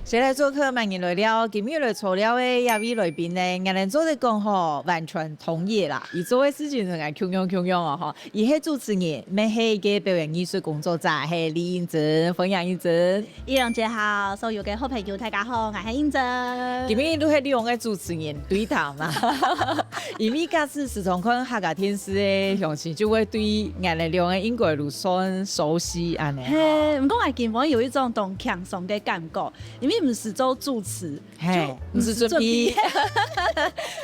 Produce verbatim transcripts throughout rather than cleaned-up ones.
誰來作客，麼人來尞？今日來坐尞个這位來賓呢，𠊎等做得講吼，完全同業啦。佢做个事情同𠊎共樣共樣哦吼。佢係主持人，乜係一個表演藝術工作者，係李映真，歡迎映真。依良姐好，所有个好朋友大家好，𠊎係映真。今日都係兩個主持人對談嘛，因為假使時常看客家電視个鄉親，就會對𠊎等兩個應該都算熟悉恁呢。嘿，毋過𠊎今晡有一種當輕鬆个感覺。 因為毋使做主持，嘿，就毋使準備。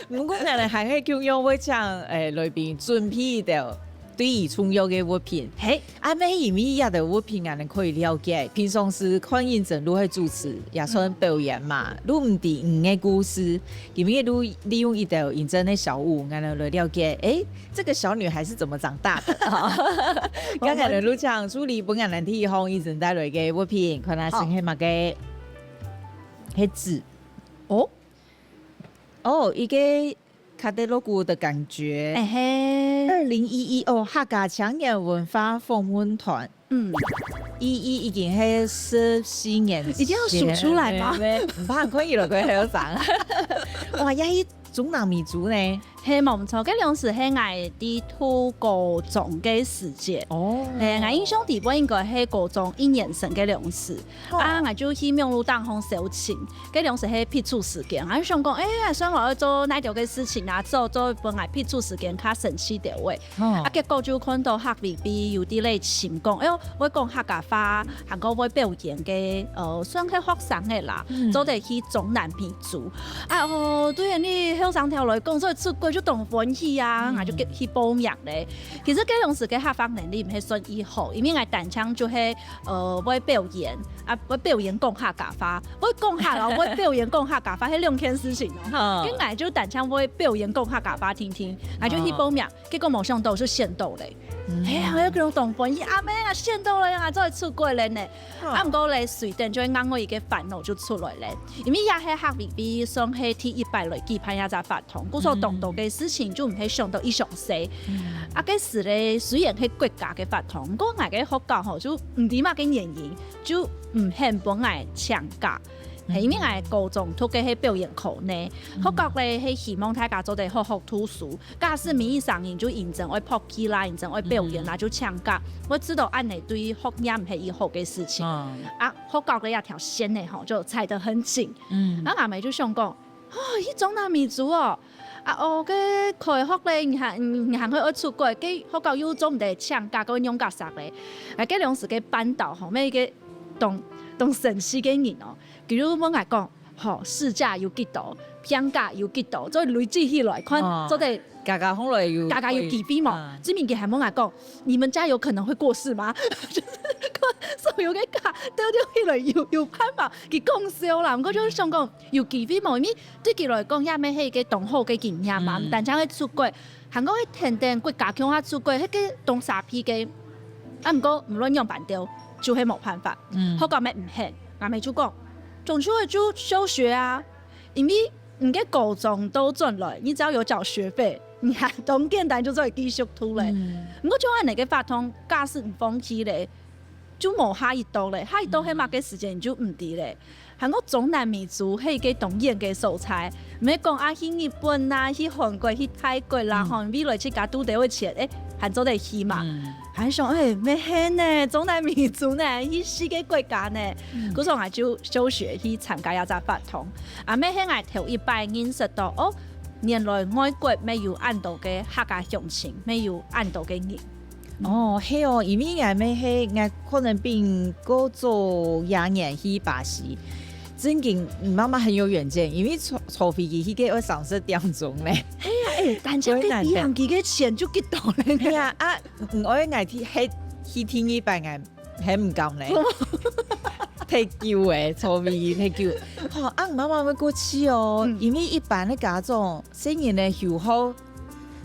毋過𠊎等還係共樣會請，誒，來賓準備一兜對佢重要个物品。嘿。啊，乜因為這兜物品𠊎等可以了解，平常時看映真就係主持，也算表演嘛，就毋知你个故事，今日就利用一兜映真个小物，𠊎等來了解，誒，這個小女孩是怎麼長大的？剛才的就請助理分𠊎等提一項映真帶來个物品，看下係麼个。係紙。哦，哦，一個卡德洛古的感覺。哎嘿。二零一一哦，客家青年文化訪問團。嗯。一一已經係十四年前。一定要數出來嗎？毋怕，可以了，可以了，上。哇，這係中南美洲呢。係，無毋著，該量時係𠊎在讀高中个時節。哦。係，𠊎印象底背應該係高中一年生个量時。 啊，𠊎就去網路頂項搜尋，該量時係避暑時間，𠊎就想講，誒，算𠊎愛做哪兜个事情啊，做做分𠊎避暑時間較生趣兜仔。啊，結果就看到客委會有在該尋講，哎喲，會講客家話，還過會表演个，呃，算係學生个啦，做得去中南美洲。啊，哦，對於你後生條來講，做得出國就當歡喜啊，𠊎就去報名咧。其實該量時个客話能力毋係算異好，因為𠊎單淨就係 呃，會表演，啊，會表演講客家話，會講客話，會表演講客家話，係兩件事情哦。該𠊎就單淨會表演講客家話聽聽，𠊎就去報名，結果無想到就選到咧。係啊，𠊎就當歡喜，阿姆啊，選到咧，𠊎做得出國咧呢。啊，毋過咧，隨等就會另外一個煩惱就出來咧，因為這係客委會算係第一擺來舉辦這隻活動，故所當多个事情就毋係想到異詳細。啊，該時咧，雖然係國家个活動，毋過𠊎个學校吼，就毋知麼个原因， 就毋肯分𠊎請假。係因為𠊎高中讀个係表演科呢，學校咧係希望大家做得好好讀書，假使每一儕人就認真愛拍戲啦，認真愛表演啦，就請假。𠊎知道恁呢對學業毋係異好个事情。啊，學校个這條線呢吼，就踩得很緊。啊，𠊎姆就想講，哦，去中南美洲哦， 啊，哦，該開學咧，你還，你還會愛出國，該學校又做毋得請假，該仰結煞咧。啊，該量時个班導吼，乜一個當，當生趣个人哦，佢就問𠊎講，吼，市價有幾多，平價有幾多，做得累積起來，看，哦，做得加加起來有，加加有幾倍無？嗯。最尾佢還問𠊎講，你們家有可能會過世嗎？就是看所有个價，丟丟起來有，有辦法，佢講笑啦，毋過就係想講，有幾倍無？因為 對佢來講，也乜係一個當好个經驗嘛，毋單淨係出國，還過係跈等國家共下出國，該個當沙鼻个。啊，毋過無論仰般都，就係無辦法。學校乜毋肯，𠊎姆就講，總之就休學啊，因為你个高中都轉來，你只要有繳學費，你還當簡單就做得繼續讀咧。毋過像恁呢个活動，假使毋放棄咧，就無下一到咧，下一到係麼个時間你就毋知咧。 還過中南美洲係一個當遠个所在，毋係講啊去日本啊、去韓國、去泰國啦，吼，未來自家拄兜个錢，誒，還做得去嘛。還想，誒，乜係呢，中南美洲呢，去四個國家呢。故所𠊎就休學去參加這隻活動，啊，乜係𠊎頭一擺認識到，哦，原來外國乜有恁多个客家鄉親，乜有恁多个人。 哦，係哦，因為𠊎乜係，𠊎可能比你過早一年去巴西。正經，你媽媽很有遠見，因為坐，坐飛機去个愛三十點鐘呢。係啊，誒，單淨个飛行機个錢就幾多咧呢？係啊，啊，嗯，𠊎，𠊎去，去第二擺，𠊎還毋敢咧。忒久誒，坐飛機忒久。吼，啊，你媽媽會過去哦，因為一般个家長，細人仔休學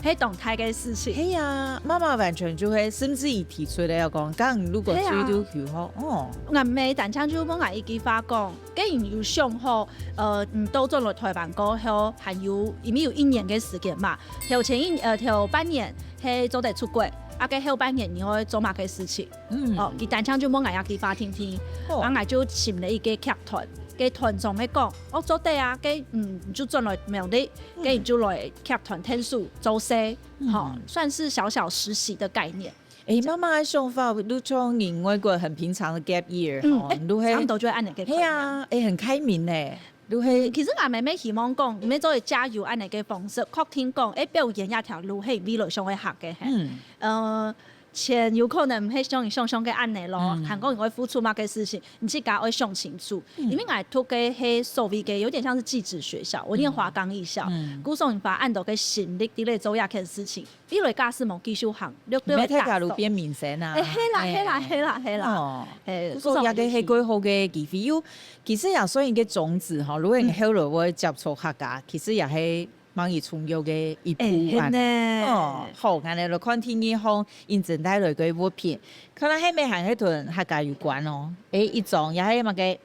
係當大个事情。係啊，媽媽完全就係，甚至於提出來講，講如果追求求好，哦，𠊎姆單淨就問𠊎一句話講，既然有想好，呃，你倒轉來台灣過後，還有，因為有一年个時間嘛，頭前一，呃，頭半年係做得出國，啊，該後半年你愛做麼个事情？嗯，哦，佢單淨就問𠊎一句話聽聽，哦，啊，𠊎就尋了一個劇團。个團長个講，哦，做得啊，个，嗯，你就轉來苗栗，个你就來劇團𢯭手做事，吼，算是小小實習的概念。 欸，媽媽个想法，就像人外國很平常的 gap year，嗯，吼，欸，就係，差不多就係恁樣个概念。係啊，欸，很開明呢，就係，其實𠊎乜乜希望講，你乜做得借由恁樣个方式，確定講，欸，表演這條路係未來想愛行个，係。嗯，呃，錢有可能毋係像你想像个恁樣咯，嗯還講你愛付出麼个事情，你自家愛想清楚。因為𠊎讀个係所謂个有點像是技職學校，我念華岡藝校，嗯故所你花恁多个心力在這做這件事情，未來假使無繼續行，略略沒會打爽。太卡路變明星啊。欸，係啦，欸係啦，係啦，係啦。哦，欸，不過也係係幾好个機會，有其實也算一個種子吼，如果你後來會接觸客家，其實也係蠻重要个一部欸，係分。呢。哦，好，𠊎來看第二項，認真帶來个物品，可能係乜還係同客家有關哦。欸，一張也係麼个？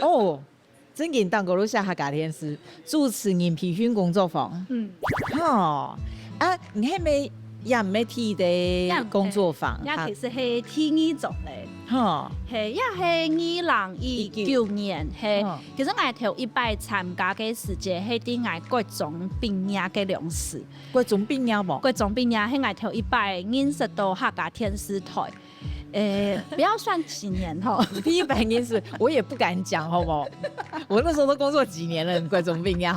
哦，正經當過都寫客家電視，主持人培訓工作坊。嗯，哦，啊，你係乜也毋係第一個工作坊？也其實係第二種咧。吼，係，也係二零一九年，係。嗯其實𠊎頭一擺參加个時節，係在𠊎國中畢業个當時。國中畢業無？國中畢業係𠊎頭一擺認識到客家電視台。欸，不要算幾年吼。第一擺認識，我也不敢講，好不好？我那時候都工作幾年了，你國中畢業。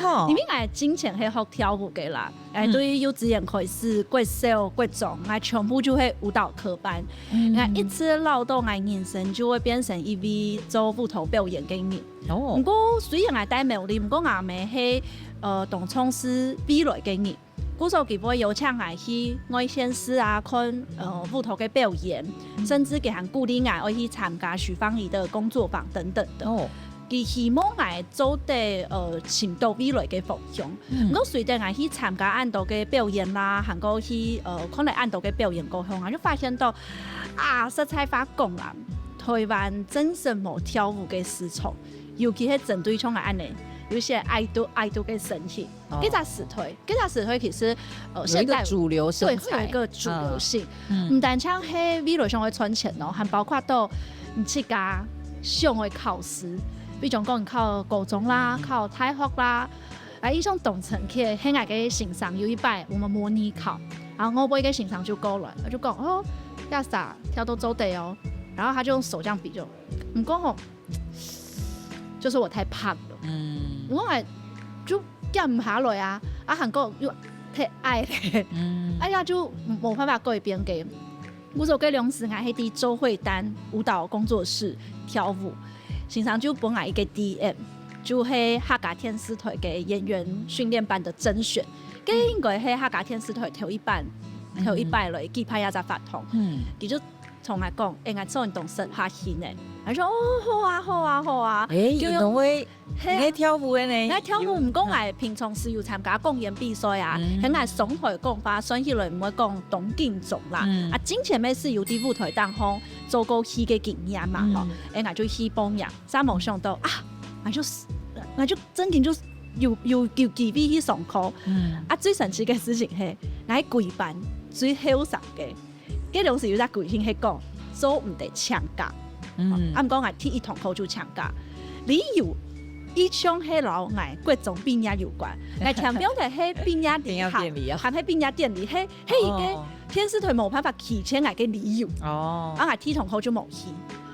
吼，因為𠊎進前係學跳舞个啦，欸，嗯對幼稚園開始，國小、國中，𠊎全部就係舞蹈科班。嗯𠊎一直老到𠊎人生就會變成一位做舞蹈表演个人。哦毋，過雖然𠊎戴苗栗，毋過𠊎乜係呃當重視未來个人。故所佢會邀請𠊎去外縣市啊，看呃舞蹈个表演，甚至佢還鼓勵𠊎愛去參加許芳宜的工作坊等等的。哦，佢希望𠊎做得呃尋到未來个方向。嗯毋過隨等𠊎去參加恁多个表演啦，還過去呃看了恁多个表演過後，𠊎就發現到啊，實在話講啊，台灣真實無跳舞个市場，尤其係針對像𠊎恁樣，有些愛豆愛豆个身體，哦這隻時代，這隻時代其實呃有一現代個主流對，身材，會有一個主流性。嗯毋單淨係為了想愛賺錢咯，還包括到你自家想愛考試，比如講你考高中啦，考大學啦。啊，印象當深刻，係𠊎个先生有一擺，我們模擬考，然後我一個先生就過來，他就講：「哦，亞莎跳到做得哦。」然後他就用手這樣比，就，毋過吼，就是我太胖了。嗯我還就減毋下來啊，啊，還過又太矮咧，嗯哎呀，就無辦法改變个。故所該當時𠊎係在周慧丹舞蹈工作室跳舞，先生就分𠊎一個D M，就係客家電視台个演員訓練班的甄選，該應該係客家電視台頭一擺，頭一擺來舉辦這隻活動。嗯，佢就同𠊎講：「欸，𠊎做你當適合去呢。」𠊎說：「哦，好啊，好啊，好啊。」欸，就你都會，係啊你會跳舞的呢？𠊎跳舞，毋過𠊎平常時有參加講演比賽啊，嗯係𠊎上台講話，算起來毋會講當緊張啦。嗯啊，之前乜係有在舞台頂項做過戲个經驗嘛，嗯吼，欸，𠊎就去報名，煞無想到啊，𠊎就𠊎就正經就有有有機會去上課。嗯啊，最神奇个事情係，𠊎係規班最後生个。該當時有隻規定係講，做毋得請假。嗯啊，毋過𠊎第一堂課就請假，理由一向係摎𠊎國中畢業有關。𠊎強調个係畢業禮堂，畢業典禮啊還係畢業典禮，係係一個哦電視台無辦法拒絕𠊎个理由。哦，啊，𠊎第一堂課就無去，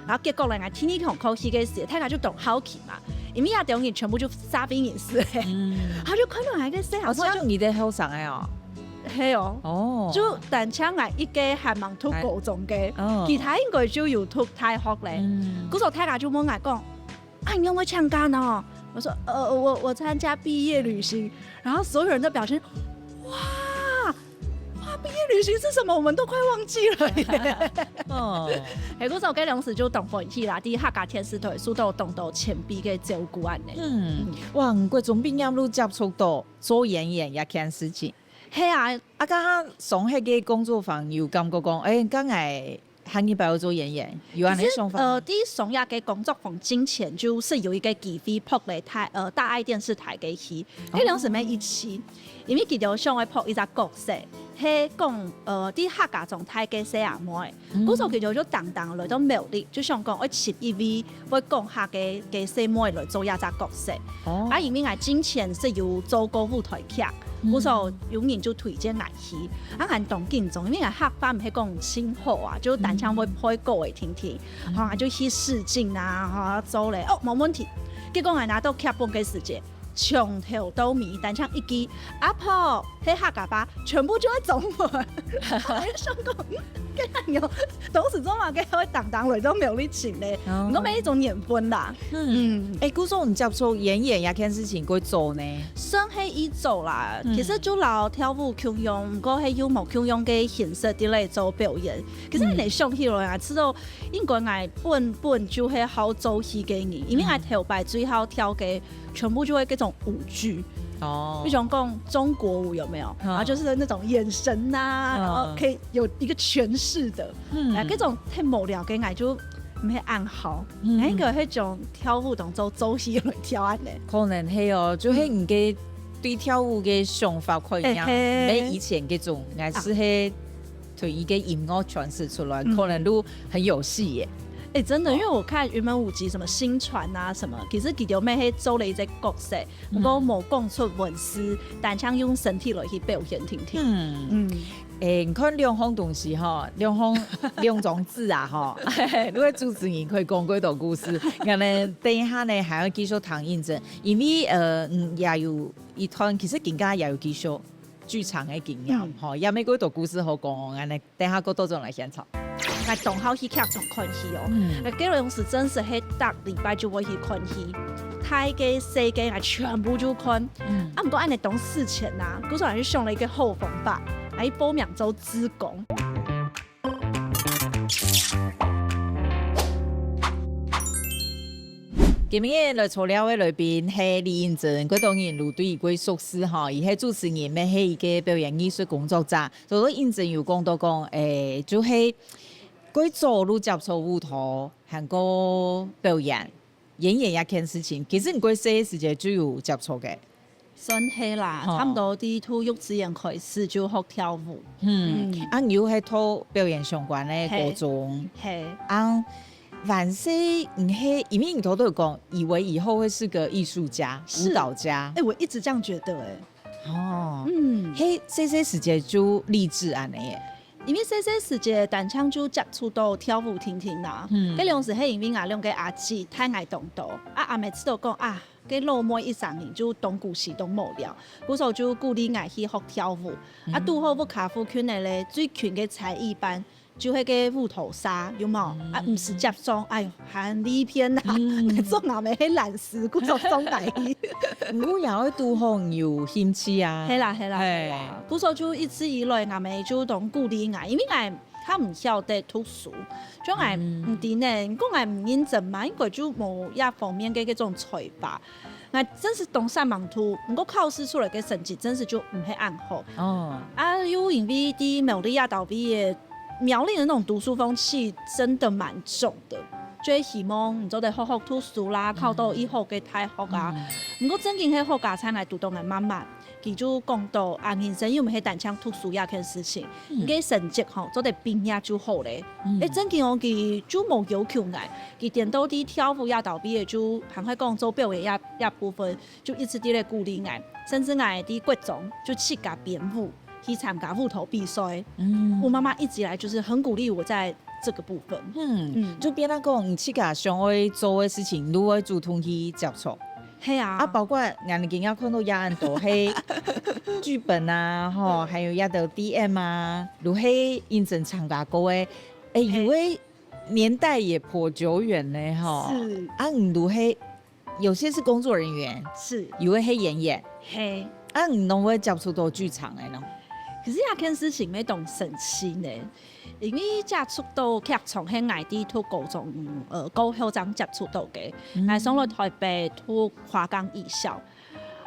然後結果呢，𠊎第二堂課去个時，大家就當好奇嘛，因為啊，當然全部就沙兵人士咧，嗯，然後就看到𠊎个細哦，行就你的後生哎哦，係哦，哦，就單淨𠊎一個還吂讀高中个，哦其他應該就有讀大學咧。嗯故所大家就問𠊎講：「啊，你有沒有請假呢？」我說：「呃，我我參加畢業旅行。」然後所有人的表情，哇哇，畢業旅行是什麼？我們都快忘記了耶。哦，係，故所該當時就當歡喜啦，在客家電視台受到當多前輩个照顧恁呢。嗯，哇，你國中畢業就接觸到做演員這件事情，係啊，啊，剛剛上學个工作坊有感覺講，欸，剛才下一擺愛做演員，有恁樣想法嗎？其實，呃，第一上一個工作坊進前，就係有一個機會，拍了大，呃，大愛電視台个戲。該當時乜一起，因為佢就想愛拍一隻角色，係講，呃，在客家庄大个細阿妹。故所佢就就當當來到苗栗，就想講愛尋一位會講客个，个細妹來做這隻角色。哦。啊，因為𠊎進前係有做過舞台劇，故所有人就推薦𠊎去。啊，𠊎當緊張，因為𠊎客話毋係講盡好啊，就單淨會背稿仔定定。吼，𠊎就去試鏡啊，吼，做咧，哦，無問題。結果𠊎拿到劇本个時節，從頭到尾，單淨一句「阿婆」，係客家話，全部就係中文。𠊎就想講，嗯，該恁樣，當時做麼个會當當來到苗栗尋咧？哦。毋過乜一種緣分啦。嗯。嗯。欸，故所你接觸演員這件事情幾早呢？算係已早啦，其實就摎跳舞共樣，毋過係用無共樣个形式在來做表演。其實你想起來啊，知道應該𠊎本本就係好做戲个人，因為𠊎頭擺最好跳个全部就係該種舞劇。哦。比如講中國舞有沒有？嗯。然後就是那種眼神啊，嗯。然後可以有一個詮釋的。嗯。啊，該種太無聊个，𠊎就毋係恁好。嗯。𠊎應該係將跳舞當做做戲來跳恁呢。可能係哦，就係你个對跳舞个想法可以樣，嘿嘿。無以前該種，還係係對一個音樂詮釋出來，嗯。可能都很有戲耶。欸，真的，因為我看雲門舞集什麼薪傳啊什麼，其實佢兜乜係做了一隻角色，嗯。毋過無講出文字，單淨用身體來去表現定定。嗯。嗯。欸，你看兩項東西吼，兩項，兩種字啊吼，如果主持人可以講幾多故事，𠊎等等一下呢，還愛繼續談應徵，因為，呃，嗯，也有一段，其實今下也有繼續劇場个經驗，嗯。吼，也無幾多故事好講哦，恁呢 等下過多轉來現場。𠊎當好去劇場看戲哦。嗯。𠊎該當時真係係逐禮拜就會去看戲，大个細个𠊎全部就看。嗯。啊，毋過恁呢當事前啊，故所𠊎就想了一個好方法，𠊎去報名做志工。今日來坐尞个來賓係李應徵，幾多人都對佢幾熟識吼，佢係主持人，乜係一個表演藝術工作者。 所以應徵有講到講，欸，就係幾早就接觸舞蹈，還過表演，演員這件事情，其實你幾細个時節就有接觸个。算係啦，吼。差不多在讀幼稚園開始就學跳舞。嗯，嗯。啊，你又係讀表演相關个高中。嘿。嘿。啊，還細你係，因為你頭頭有講，以為以後會是個藝術家、是。舞蹈家。欸，我一直這樣覺得欸。 哦，嗯。係細細時節就立志恁呢耶。因為細細時節單淨就接觸到跳舞定定啦。嗯。該當時係因為𠊎兩個阿姊大𠊎當多，啊，阿姆知道講啊，該老妹一儕人就當古錐當無聊，故所就鼓勵𠊎去學跳舞。啊，嗯。堵好屋下附近个咧，最近个才藝班， 就係該舞蹈社，有無？嗯。啊，毋使接送，哎喲，還利便啊！嗯。做𠊎姆係懶尸，故所送𠊎去。毋過也愛堵好有興趣啊。係啦，係啦，係啦。嘿。故所就一直以來，𠊎姆就當鼓勵𠊎，因為𠊎較毋曉得讀書，就𠊎，嗯。毋知呢，你講𠊎毋認真嘛，應該就無這方面个該種才華。 𠊎真係當煞猛讀，毋過考試出來个成績真係就毋係恁好。哦。啊，又因為在苗栗這兜位个，苗栗个那種讀書風氣真的蠻重的，就會希望你做得好好讀書啦，嗯。考到一好个大學啊。嗯。毋過正經係好佳哉𠊎堵到𠊎媽媽，佢就講到啊，人生又毋係單淨讀書這件事情，嗯。你个成績吼，做得畢業就好咧。嗯。欸，正經哦，佢就無要求𠊎，佢顛倒在跳舞這兜位个，就還會講做表演這，這部分， 就一直在咧鼓勵𠊎，甚至𠊎在國中就自家編舞，去參加舞蹈比賽。嗯。我媽媽一直以來就是很鼓勵我在這個部分。嗯，嗯。就變到講，你自家想愛做个事情，你會主動去接觸。係啊。啊，包括𠊎今日看到也很多，係劇本啊，吼，還有一个D M啊，都係應徵參加過个。欸，嘿。有个年代也頗久遠呢，吼。是。啊，你都係 有些是工作人員，是。有个係演員。嘿。啊，你攏會接觸到劇場个喏？可是這件事情乜當神奇呢，因為接觸到劇場係𠊎在讀高中，呃，過後正接觸到个。嗯。𠊎上來台北讀華岡藝校，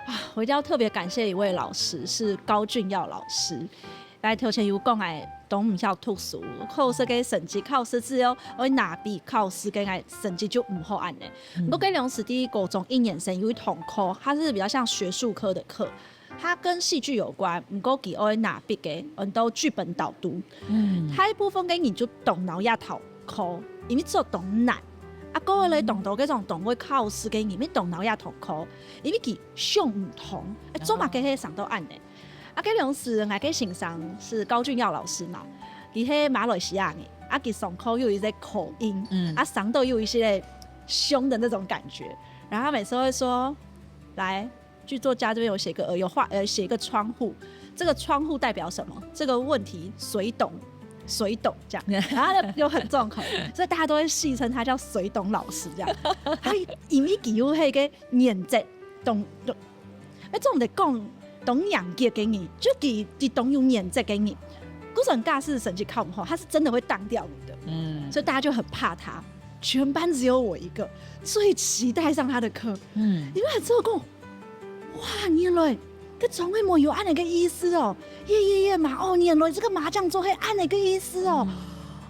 啊，我一定要特別感謝一位老師，是高俊耀老師。來，頭前有講欸，都毋曉讀書，考試个成績，考試只要愛拿B，考試个𠊎成績就毋好恁呢。毋過該量時在高中一年生有一堂課，它是比較像學術科的課，它跟戲劇有關，毋過佢愛拿B个，安到劇本導讀。嗯，大部分个人就當惱這堂課，因為做當難。啊，過後咧，當多該種當會考試个人，也當惱這堂課，因為佢想毋通，哎，做麼个會想到恁呢？ 啊，該量時𠊎个先生是高俊耀老師嘛，佢係馬來西亞人，啊，佢上課有一些口音，嗯，啊，上到有一些凶的那種感覺，然後他每次會說：“來，劇作家這邊有寫個呃有畫呃寫一個窗戶，這個窗戶代表什麼？這個問題水董水董這樣。”然後他就有很重口音，所以大家都會戲稱他叫水董老師這樣。他因為佢有那個年紀，懂懂。 哎，總毋得講當嚴格个人，就佢佢當有原則个人。就算假使成績考毋好，他是真的會當掉你的。嗯，所以大家就很怕他。全班只有我一個最期待上他的課，嗯，因為他之後跟我，哇，原來這窗仔門有恁呢个意思哦，耶耶耶，麻哦，原來這個麻將桌係恁呢个意思哦，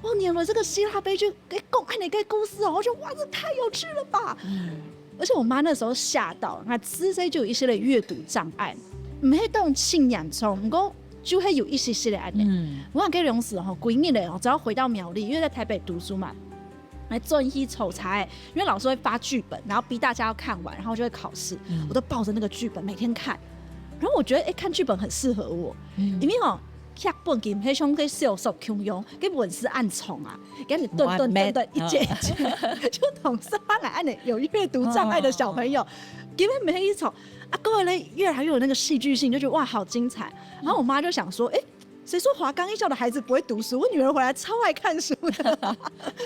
哦，原來這個希臘悲劇係講恁呢个故事哦，我覺得哇，這太有趣了吧。嗯， 而且我媽那時候嚇到，𠊎自細就有一些个閱讀障礙，毋係當盡嚴重，毋過就會有一些些个恁呢。嗯，𠊎該量時吼，歸日咧，我只要回到苗栗，因為在台北讀書嘛，來轉去坐車，因為老師會發劇本，然後逼大家要看完，然後就會考試，嗯，我都抱著那個劇本每天看，然後我覺得哎，看劇本很適合我，嗯，因為吼，劇本佢毋係像該小說共樣，該文字恁長啊， 跟你頓頓頓頓一節一節，就同上海案的有閱讀障礙的小朋友，根本沒一种啊，各位呢越来越有那个戏剧性，就觉得哇好精彩。然后我妈就想说，哎，谁说华冈艺校的孩子不会读书？我女儿回来超爱看书的。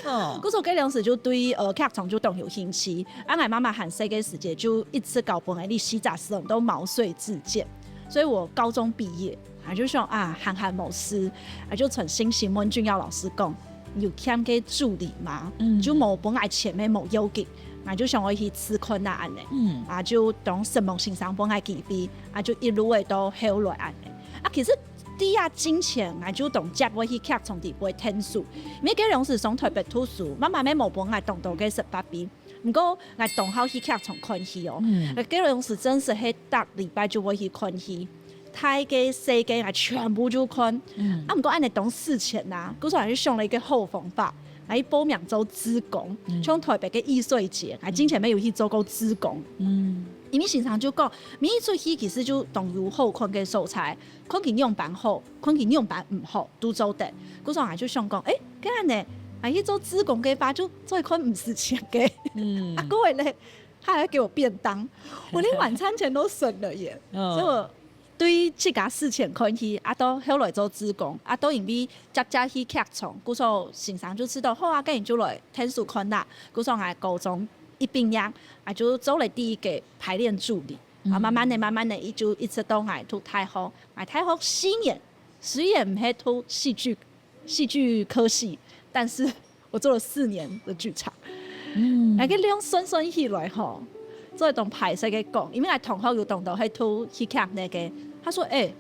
哦，故所该量时就对呃剧场就当有兴趣，啊，我妈妈还细个时节就一直搞本来历史杂志都毛遂自荐，所以我高中毕业。 啊，就想啊，閒閒無事，啊，就傳信息問俊耀老師講，有欠个助理嗎？嗯，就無本來錢个無要緊，啊，就想愛去試看啊恁呢。嗯，啊，就當承蒙先生本來機會，啊，就一路个到後來恁呢。啊，其實在這進前，啊，就當接會去劇場底背𢯭手，因為該量時上台北讀書，慢慢个無本來當多个十八ปี。 毋過，𠊎當好去劇場看戲哦。嗯，該量時真實係逐禮拜就會去看戲，大个細个𠊎全部就看。嗯，啊，毋過恁呢當使錢吶，故所𠊎就想了一個好方法，𠊎去報名做志工，嗯，像台北个藝穗節，𠊎進前也有去做過志工。嗯，因為先生就講，每一齣戲其實就當有好看个素材，看佢仰般好，看佢仰般毋好，都做得。故所𠊎就想講，哎， 該恁呢，啊，去做志工个話，就做一款毋使錢个。嗯，啊，各位咧，他還要給我便當，我連晚餐錢都省了耶。哦，所以我對自家使錢看戲，啊，到後來做志工，啊，都因為接接去劇場，故所先生就知道，好啊，該你就來𢯭手看啦。故所𠊎高中一畢業，啊，就做了第一個排練助理。啊，嗯，慢慢的、慢慢的，一就一直到𠊎讀大學，𠊎大學四年，雖然毋係讀戲劇 戲劇科系，但是我做了四年的劇場。嗯，該个量算算起來吼，做一種歹勢个講，因為𠊎同學有當多係讀戲劇个，他說：“哎，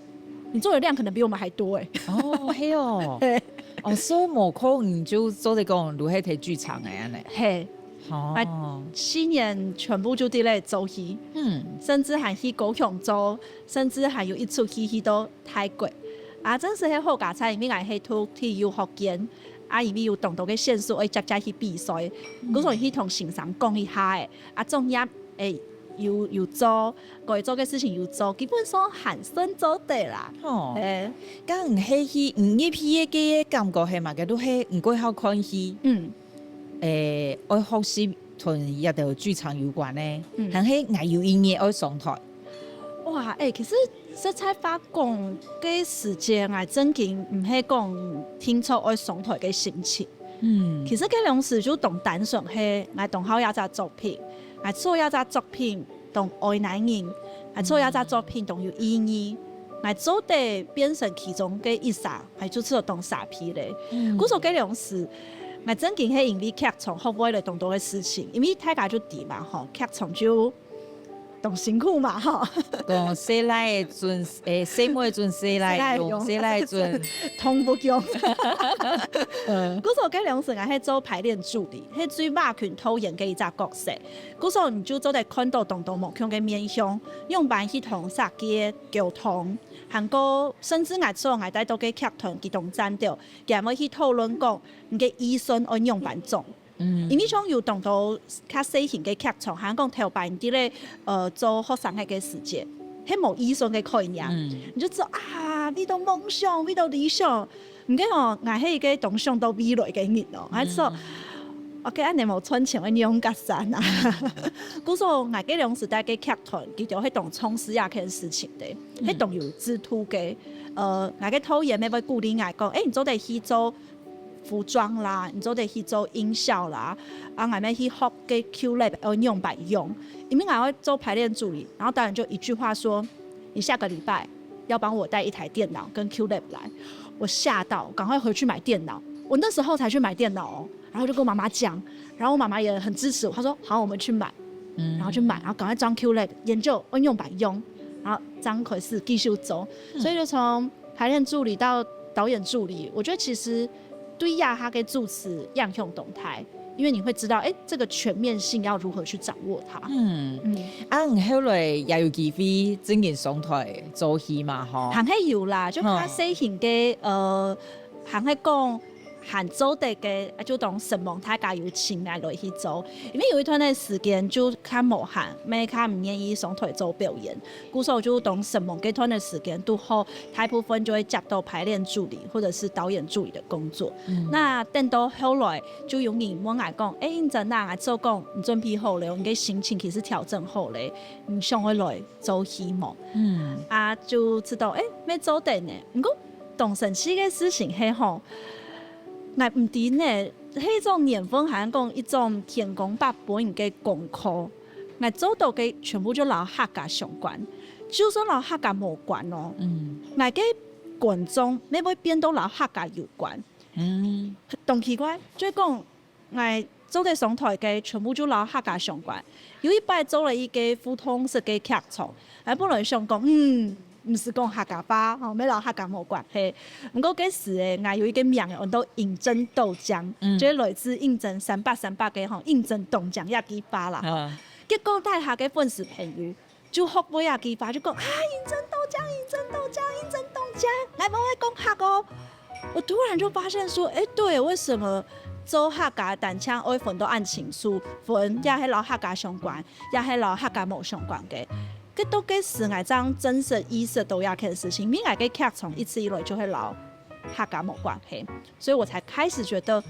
你做的量可能比我們還多哎。”哦，係哦。對。哦，所以無可能就做得講留係在劇場个恁呢。嘿，哦，四年全部就在該做戲，嗯，甚至還去高雄做，甚至還有一齣戲去到 泰國。啊，真實係好佳哉，因為𠊎係讀體育學院，啊，因為有當多个選手愛接接去比賽，故所去同先生講一下仔，啊，作業，誒，有有做，該做个事情有做，基本上還算做得啦。哦，誒，該你係去你入去个感覺係麼个？都係你過好看戲，嗯，誒，愛學習同這兜劇場有關个，嗯，還係𠊎有一日愛上台？ 哇，誒，其實實在話講，該時節𠊎正經毋係講定著愛上台个心情。嗯，其實該量時就當單純係𠊎當好這隻作品，𠊎做這隻作品當愛𠊎人，𠊎做這隻作品當有意義，𠊎做得變成其中个一儕，𠊎就做當沙鼻咧。嗯，故所該量時，𠊎正經係因為劇場學會了當多个事情，因為大家就知嘛吼，劇場就當辛苦嘛吼。講細倈仔準，欸，細妹仔準細倈仔用，細倈仔準。通不用。嗯。故所該量時𠊎係做排練助理，係最倚近導演个一隻角色。故所你就做得看著當多無共个面向，仰般去同設計溝通，還過甚至𠊎做𠊎帶到个劇團，佢當讚著，佢還會去討論講，你个預算愛仰般做。 嗯。因為像有當多較細型个劇場，還講頭擺你在咧，呃，做學生个个時節，係無預算个概念，嗯。你就知啊，為著夢想，為著理想。毋過吼，𠊎係一個當想到未來个人哦，𠊎就說，嗯。OK，恁樣無賺錢，愛仰結煞啊？故所，𠊎个量時代个劇團，佢就係當重視這件事情个，嗯。係當有制度个。呃，𠊎个導演乜會鼓勵𠊎講，欸，你做得去做 服裝啦，你做得去做音效啦，啊，𠊎乜去學个Q-Lab愛仰般用，因為𠊎愛做排練助理，然後導演就一句話說，你下個禮拜要幫我帶一台電腦跟Q-Lab來。我嚇到，趕快回去買電腦。我那時候才去買電腦哦，然後就跟我媽媽講，然後我媽媽也很支持我，她說好，我們去買，嗯。然後去買，然後趕快裝Q-Lab，研究愛仰般用，然後正開始繼續做，嗯。所以就從排練助理到導演助理，我覺得其實對這下个主持影響當大，因為你會知道，欸，這個全面性要如何去掌握它。嗯。嗯。啊，你後來也有機會正經上台做戲嘛，吼？還係有啦，就較細型个，呃，還係講還做得个，啊，就當承蒙大家有請𠊎來去做，因為有一段个時間就較無閒，乜較毋願意上台做表演。 故所就當承蒙該段个時間，堵好大部分就會接到排練助理或者是導演助理的工作。嗯。那等到後來，就有人問𠊎講，欸，英珍啊，𠊎做講你準備好了，你个心情其實調整好了，你想愛來做戲無？嗯。啊，就知道，欸，乜做得呢。毋過，當神奇个事情係吼，𠊎毋知呢，係種緣分，還係講一種天公伯分你个功課。 𠊎做到个全部就摎客家相關，就算摎客家無關哦，嗯。𠊎个觀眾乜會變到摎客家有關。嗯。當奇怪，就係講，𠊎做得上台个全部就摎客家相關。有一擺做了一個互動式个劇場，𠊎本來想講，嗯，毋係講客家話，吼，乜摎客家無關係。毋過該時欸，𠊎有一個名仔安到英珍豆漿，嗯。就係來自英珍三八三八个吼，英珍豆漿這句話啦。啊。 結果台下个粉絲朋友就學會這句話，就講：「啊，英珍豆漿，英珍豆漿，英珍豆漿，𠊎無愛講客哦。」我突然就發現說，欸，對，為什麼做客家單淨愛分到恁清楚，分也係摎客家相關，也係摎客家無相關个。該到該時，𠊎正真實意識到這件事情，因為𠊎个劇場一直以來就係摎客家無關係，所以我才開始覺得，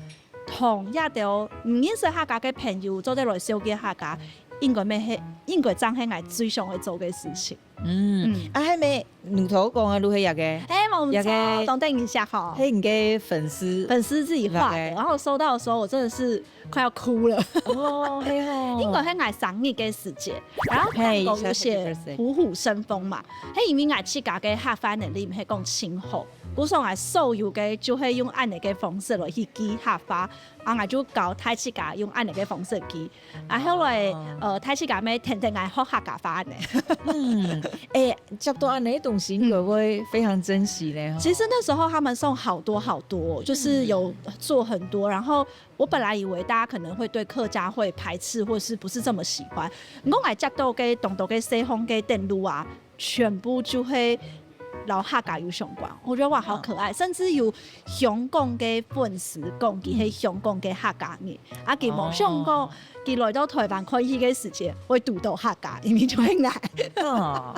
同這兜毋認識客家个朋友做得來紹介客家， 應該乜係，應該正係𠊎最想愛做个事情。嗯，嗯。啊，係無，你頭講个就係這個，欸，無錯，這個，當得人惜吼。係你个粉絲，粉絲自己畫的，畫个。然後收到的時候，我真的是快要哭了。哦，係哦。應該係𠊎生日个時節，然後看過有寫虎虎生風嘛，係因為𠊎自家个客話能力毋係講盡好，故所𠊎所有个就係用恁樣个方式來去記客話，啊，𠊎就教大自家用恁樣个方式記。 啊，後來，哦。呃，大自家乜天天來學客家話呢。嗯，欸，接到恁樣个東西，應該會非常珍惜呢，吼。其實那時候他們送好多好多，就是有做很多，然後我本來以為大家可能會對客家會排斥，或是不是這麼喜歡。毋過𠊎接到个當多个西方个登錄啊， 全部就係摎客家有相關。我覺得哇，好可愛，甚至有香港个粉絲講佢係香港个客家人，啊，佢無想過佢來到台灣看戲个時節會堵到客家，因為就係𠊎。哦，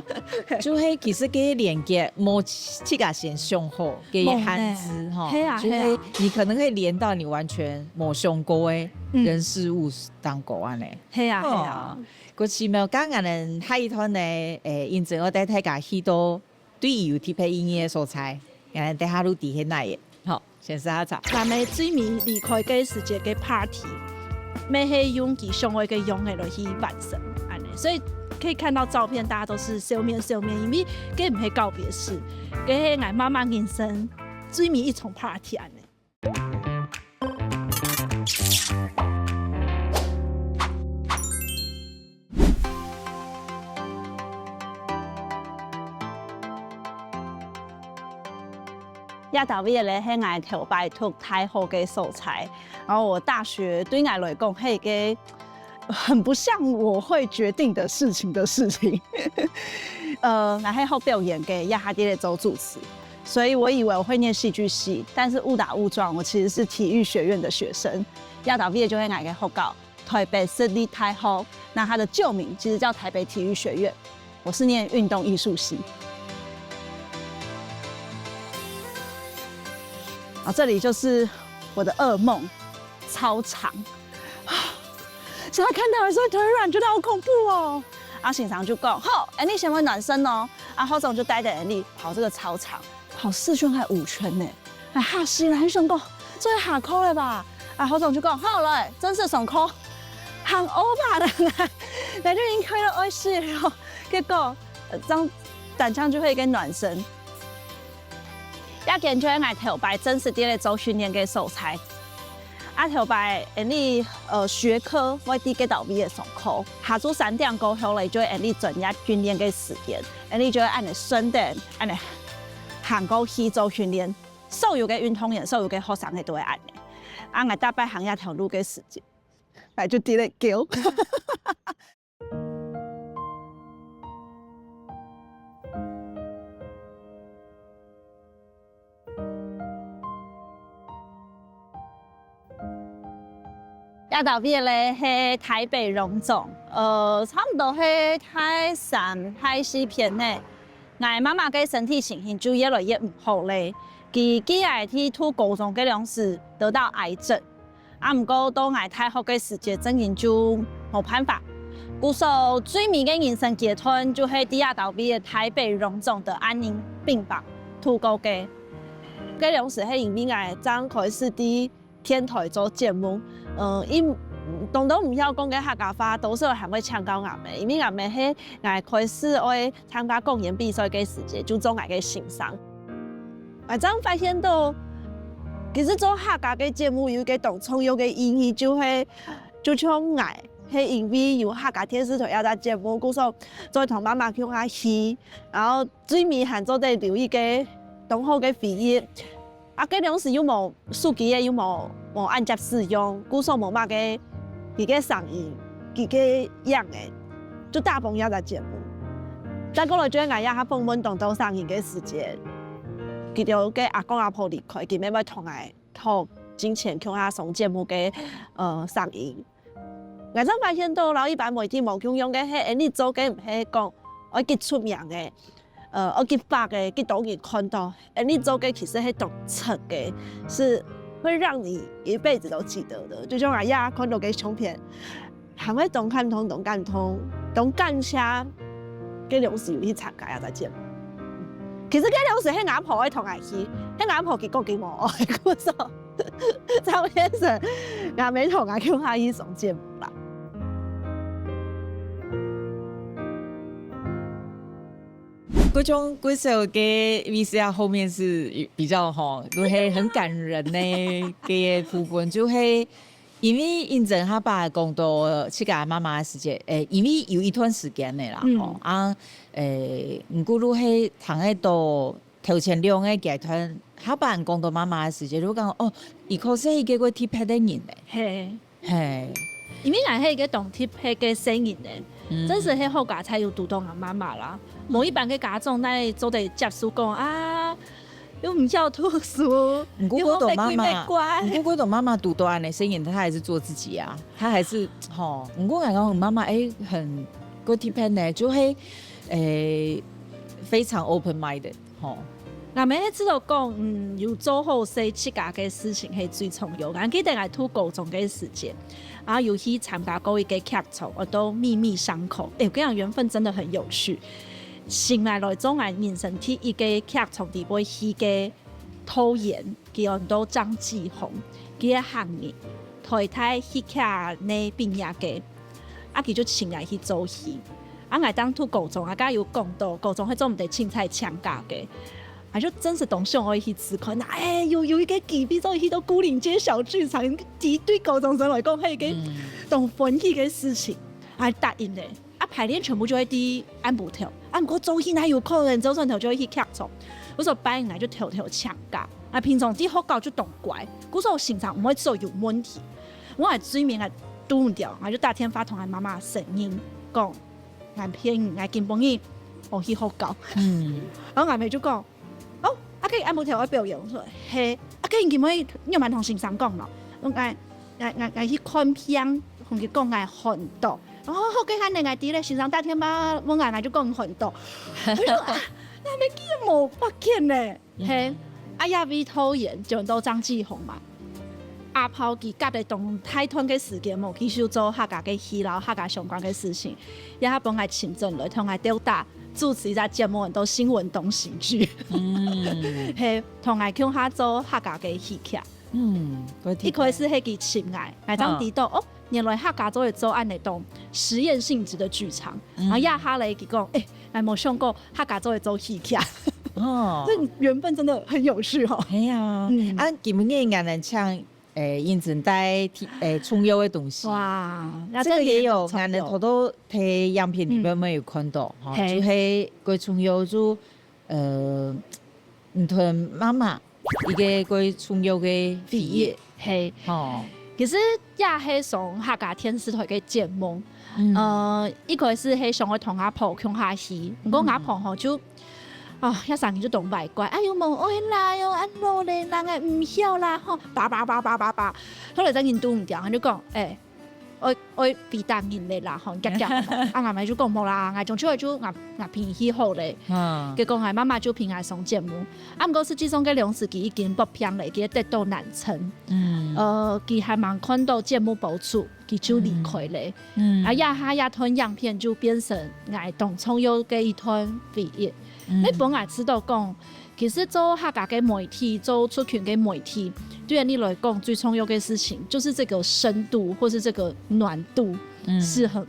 就係其實个連結無自家先想好个限制吼，無呢。係啊，就係你可能會連到你完全無想過个人事物當中恁樣。係啊，係啊。哦，過奇妙，剛剛呢，下一段呢，欸，英珍愛帶大家去到 對佢有特別意義个所在，𠊎等下就知係哪位。好，先試下茶。𠊎等最尾離開个時節个party，乜係用佢想愛个樣仔來去完成，恁樣。所以可以看到照片，大家都是笑面笑面，因為該毋係告別式，該係𠊎媽媽人生最尾一場party恁樣。Yatawit咧係𠊎頭擺讀大學个所在，然後我大學對𠊎來講係一個很不像我會決定的事情的事情。呃，𠊎係學表演个，這下在這做主持，所以我以為我會念戲劇系，但是誤打誤撞，我其實是體育學院的學生。Yatawit就係𠊎个學校，台北市立大學，那它的舊名其實叫台北體育學院。我是念運動藝術系。啊，這裡就是我的噩夢，操場。現在看到的時候腿軟，覺得好恐怖哦。啊，先生就講：「好，恁樣先會暖身哦。」啊，校長就帶著𠊎等跑這個操場，跑四圈還五圈呢，哎，嚇死了，還想講這下課了吧？啊，校長就講：「好來，正式上課。」行歐巴的來，來就已經開了二十了，結果，呃，這樣單槍就會一個暖身。 這間就係𠊎頭擺正式在這做訓練个所在。啊，頭擺𠊎等，呃，學科會在該兜位仔上課，下晝三點過後咧，就係𠊎等專業訓練个時間，𠊎等就會恁樣順等恁樣行過去做訓練。所有个運動員，所有个學生仔都會恁樣。啊，𠊎逐擺行這條路个時節，𠊎就在該噭。 這兜位咧係台北榮總，呃，差毋多係大三、大四片仔。𠊎媽媽个身體情形就越來越毋好咧，佢既然在讀高中个量時得到癌症， 啊，毋過到𠊎大學个時節，正經就無辦法。故所最尾个人生階段，就係在這兜位个台北榮總的安寧病房度過个。該量時係因為𠊎正開始在電台做節目，呃，因，當多毋曉講个客家話，多數還會請教𠊎姆，因為𠊎姆係𠊎開始愛 參加講演比賽个時節，就做𠊎个先生。𠊎正發現到，其實做客家个節目有一個當重要个意義，就係，就像𠊎，係因為有客家電視台這隻節目，故所做得同媽媽共下去，然後最尾還做得留一個當好个回憶。 啊，該量時又無手機仔，又無，無恁輒使用，故所無麼个，佢个聲音，佢个影仔，就打崩這隻節目。再過來就係𠊎這下訪問當多聲音个時節，佢兜个阿公阿婆離開，佢乜會同𠊎討進前共下上節目个，呃，聲音。 𠊎正發現到，摎一般媒體無共樣个係，𠊎等做个毋係講愛幾出名个，呃，愛幾發个，幾多人看到，𠊎等做个其實係當真个，是會讓你一輩子都記得的。就像𠊎這下看到个相片，還會當感動、當感動、當感謝，該量時有去參加這隻節目。其實該量時係𠊎婆愛同𠊎去，係𠊎婆佢講佢無愛，故所 正變成𠊎姆同𠊎共下去上節目啦。各種，各首个V C R後面是比較吼，就係很感人的个部分，就係因為認真下把講到自家媽媽个時節，誒，因為有一段時間了啦，嗯。吼，啊，誒，毋過就係聽得到 頭前兩個階段，下把講到媽媽个時節，就講，哦，佢可是一個會特別个人呢。係。係。因為𠊎係一個當特別个細人呢，嗯。真實係好佳哉有堵到𠊎媽媽啦。無一般个家長哪做得接受講啊，又毋曉讀書，毋過𠊎等媽媽，又好被鬼被怪。毋過𠊎等媽媽堵到恁樣个細人，她還是做自己啊，她還是，吼，毋過𠊎講媽媽，誒，很，會特別呢，就係，誒，非常open minded。 吼。𠊎乜係知道講，嗯，有做好勢自家个事情係最重要。𠊎記得𠊎讀高中个時節，啊，有去參加過一個劇場，安到《秘密傷口》。誒，𠊎講緣分真的很有趣。先來來做𠊎人生第一個劇場裡背去个導演，佢安到張繼鴻，佢係客人，台大戲劇系畢業个。 啊，佢就請𠊎去做戲。啊，𠊎當讀高中，啊，剛有講到，高中係做毋得凊彩請假个。啊，就真實當想愛去試看，哎，有，有一個機會做得去到牯嶺街小劇場，其實對高中生來講，係一個嗯。當歡喜个事情，啊，答應咧。啊，排練全部就會在暗晡頭，啊，毋過做戲哪有可能，朝晨頭就會去劇場。𠊎說，拜五𠊎就偷偷請假。，𠊎平常在學校就當乖，故所成績毋會做有問題。𠊎最尾𠊎堵毋著，𠊎就打電話同𠊎媽媽承認，講𠊎騙你，𠊎根本就無去學校。嗯。然後𠊎姆就講，哦，啊，該暗晡頭愛表演，𠊎說，係，啊，該你今晡日仰般同先生講咯？𠊎，𠊎，𠊎，𠊎去看病，同佢講𠊎寒著。哦，好，該恁樣𠊎知咧，先生打電話問𠊎，𠊎就講寒著。𠊎就啊，𠊎姆竟然無發現呢。係，啊，也為導演轉到張繼鴻嘛。阿炮佢隔了當大段个時間無繼續做客家个戲摎客家相關个事情，也分𠊎尋轉來同𠊎鬥打主持一隻節目，安到新聞東西劇。嗯。係，同𠊎共下做客家个戲劇。嗯，一開始係佢尋𠊎，𠊎正知道，哦，原來客家做得做恁樣當實驗性質的劇場。嗯。然後這下咧，佢講，欸，𠊎無想過客家做得做戲劇。哦。這緣分真的很有趣哦。係啊，嗯。啊，今晡日𠊎等請，欸，英珍帶，欸，重要个東西。哇，這個也有，𠊎等偷偷在影片裡面有看到，嗯。吼，嘿。就係該重要就，呃，你同媽媽 一個蓋重要个回憶。係。吼。其實也係上客家電視台个節目。嗯。呃，一開始係想愛同阿婆共下去，毋過阿婆吼就，嗯。啊，這聲音就當壞怪，哎喲，無愛啦喲，恁老咧，人也毋曉啦，吼，叭叭叭叭叭叭。後來正經堵毋著，佢就講，欸， 愛，愛回答人咧啦，吼，遽遽。啊，𠊎姆就講無啦，𠊎將就就𠊎，𠊎陪佢去好咧。嗯。結果𠊎媽媽就陪𠊎上節目。啊，毋過實際上，該兩時佢已經發病咧，佢得到癌症。嗯。呃，佢還吂看到節目播出，佢就離開咧。嗯。啊，這下這段影片就變成𠊎當重要个一段回憶。嗯。你分𠊎知道講， 其實做客家个媒體，做族群个媒體，對你來講最重要个事情，就是這個深度或是這個暖度，嗯。是很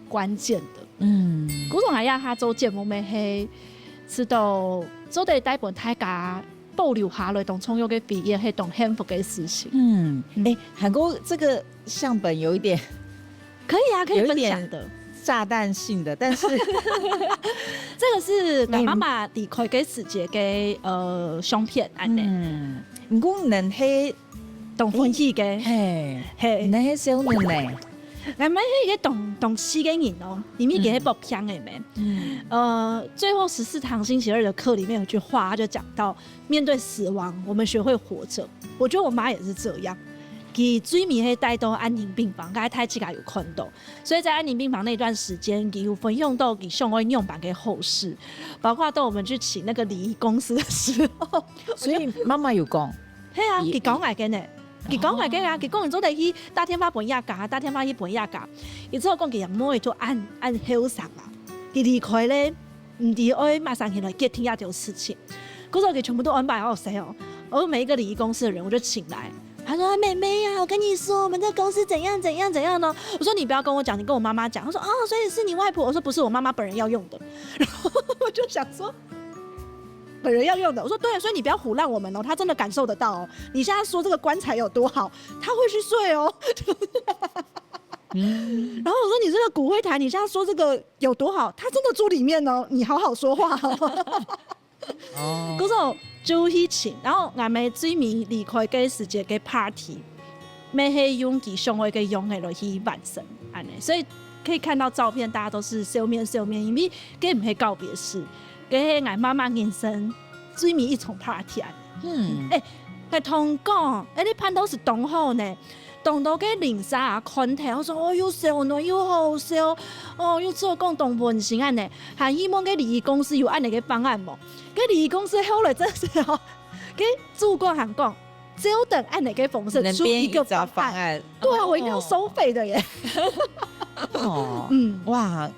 關鍵的。嗯。故所𠊎這下做節目乜係，知道做得帶分大家保留下來當重要个回憶，係當幸福个事情。嗯，嗯。欸，韓哥，這個相本有一點 可以啊，可以分享的。有一點炸彈性的，但是這個是𠊎媽媽離開个時節个，呃，相片，恁樣。嗯，毋過你係當歡喜个。嘿，嘿。你係少女呢。𠊎姆係一個當，當細个人哦，因為佢係發病个咩。嗯。呃，最後十四堂星期二的課裡面有句話，他就講到， 面對死亡，我們學會活著。我覺得我媽也是這樣。佢最尾係帶到安寧病房，剛才大家有看到。所以在安寧病房那段時間，佢有分享到佢想愛仰般个後事，包括到我們去請那個禮儀公司的時候，所以媽媽有講，係啊，佢講𠊎个呢，佢講𠊎个啊，佢講你做得去打電話分佢家，打電話去分佢家。佢之後講佢也毋會就恁，恁後生啊，佢離開咧， 毋知愛麼儕人來決定這條事情。故所佢全部都安排好勢哦，我每一個禮儀公司的人我就請來，他說：「妹妹啊，我跟你說，我們這公司怎樣怎樣怎樣呢。」我說：「你不要跟我講，你跟我媽媽講。」他說：「哦，所以是你外婆。」我說：「不是，我媽媽本人要用的。」然後我就想說，本人要用的，我說：「對，所以你不要唬爛我們哦，她真的感受得到哦。你現在說這個棺材有多好，她會去睡哦。」然後我說：「你這個骨灰罈，你現在說這個有多好，他真的住裡面哦，你好好說話哦。」哦。故所就去請，然後𠊎姆最尾離開个時節个party，乜係用佢想愛个樣仔來去完成，恁樣。所以可以看到照片，大家都是笑面笑面，因為該毋係告別式，該係𠊎媽媽人生最尾一場party啊。嗯。欸，𠊎同講，欸，你辦到係當好呢。 當多个鄰舍啊看忒，𠊎說：「哦，又燒暖又好笑，哦，又做工當溫馨恁樣。」還希望該禮儀公司有恁樣个方案無？該禮儀公司後來真係哦，該主管還講，照等恁樣个方式出一個方案。對啊，我一定要收費的耶。哦，嗯，哇，